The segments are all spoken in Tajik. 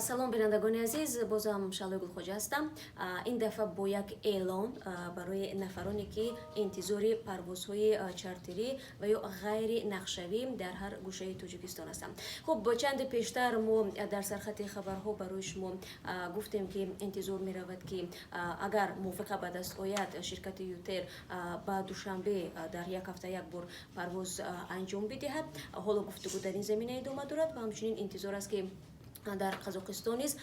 Салом, бинандагони азиз, бозам Шаҳлои Гулхоҷа ҳастам. Ин дафъа бо як эълон барои нафароне, ки интизори парвозҳои чартерӣ ва ё ғайри нақшавӣ дар ҳар гӯшаи Тоҷикистон ҳастанд. Хуб, чанде пештар мо дар сархати хабарҳо барои шумо гуфтем, ки интизор меравад, ки агар мувофиқа ба даст ояд, ширкати ЮТэйр ба Душанбе дар як ҳафта як бор парвоз анҷом бидиҳад. Ҳоло гуфтугӯ дар ин замина идома дорад ва ҳамчунин интизор аст, ки дар Қазоқистон низ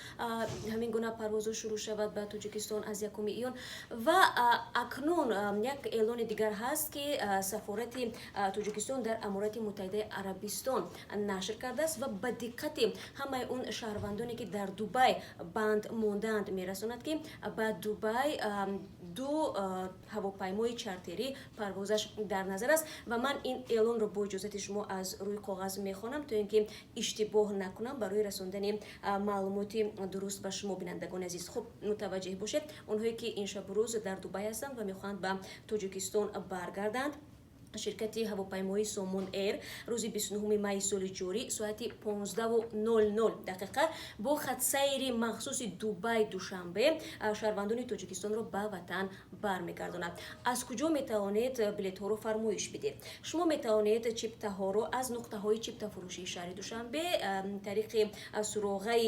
ҳамин гуна парвозҳо шурӯъ шавад ба Тоҷикистон аз 1 июн. Ва акнун як эълони дигар ҳаст, ки сафорати Тоҷикистон дар Аморати Муттаҳидаи Арабистон нашр кардааст ва ба диққати ҳамаи он шаҳрвандоне, ки дар Дубай банд мондаанд, мерасонад, ки ба Дубай ду ҳавопаймои чартерӣ парвозаш дар назар аст. Ва ман ин эълонро бо иҷозати шумо аз рӯи коғаз мехонам, то ин ки иштибоҳ накунам барои расондани маълумоти дуруст ба шумо, бинандагони азиз. Хуб, мутаваҷҷеҳ бошед, онҳое, ки ин шабу рӯз дар Дубай ҳастанд ва мехоҳанд ба Тоҷикистон баргарданд. Ширкати ҳавопаймоии Сомон Эйр рӯзи 29 майи соли ҷорӣ соати 15:00 дақиқа бо хатсайри махсуси Дубай Душанбе шаҳрвандони Тоҷикистонро ба ватан бармегардонад. Аз куҷо метавонед билетҳоро фармоиш бидед? Шумо метавонед чиптаҳоро аз нуқтаҳои чиптафурӯшии шаҳри Душанбе тариқи суроғаи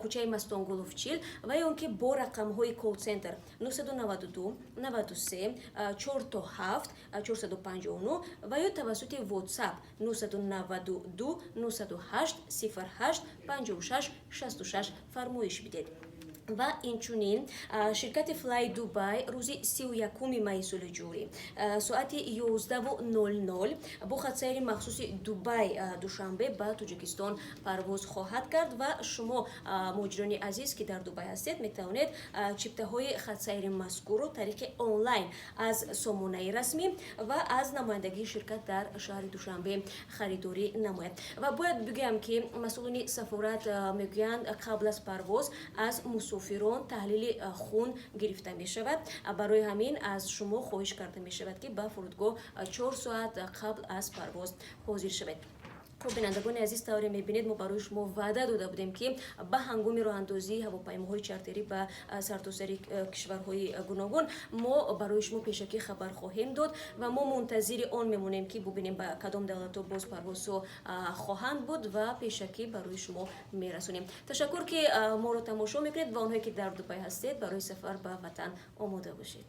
кӯчаи Мастонгулов 40 ва ё он ки бо рақамҳои колл-центр 992 93 4 то 7 459 ва ё тавассути WhatsApp 992 908 08 56 66 фармоиш бидед. Ва инчунин ширкати Fly Dubai рӯзи 31 майи соли ҷорӣ соати 11:00 бо хатсайри махсуси Дубай Душанбе ба Тоҷикистон парвоз хоҳад кард. Ва шумо, муҳоҷирони азиз, ки дар Дубай ҳастед, метавонед чиптаҳои хатсайри мазкурро тариқи онлайн аз сомонаи расмӣ ва аз намояндагии ширкат дар шаҳри Душанбе харидорӣ намоед. Ва бояд бигӯям, ки масъулони сафорат мегӯянд, қабл аз парвоз аз мусофирон таҳлили хун гирифта мешавад. Барои ҳамин аз шумо хоҳиш карда мешавад, ки ба фурудгоҳ 4 соат қабл аз парвоз ҳозир шавед. Хуб, бинандагони азиз, тавре мебинед, мо барои шумо ваъда дода будем, ки ба ҳангоми роҳандозии ҳавопаймоҳои чартерӣ ба сартосари кишварҳои гуногун мо барои шумо пешакӣ хабар хоҳем дод. Ва мо мунтазири он мемонем, ки бубинем, ба кадом давлатҳо боз парвозҳо хоҳанд буд ва пешакӣ барои шумо мерасонем. Ташаккур, ки моро тамошо мекунед, ва онҳое, ки дар Дубай ҳастед, барои сафар ба ватан омода бошед.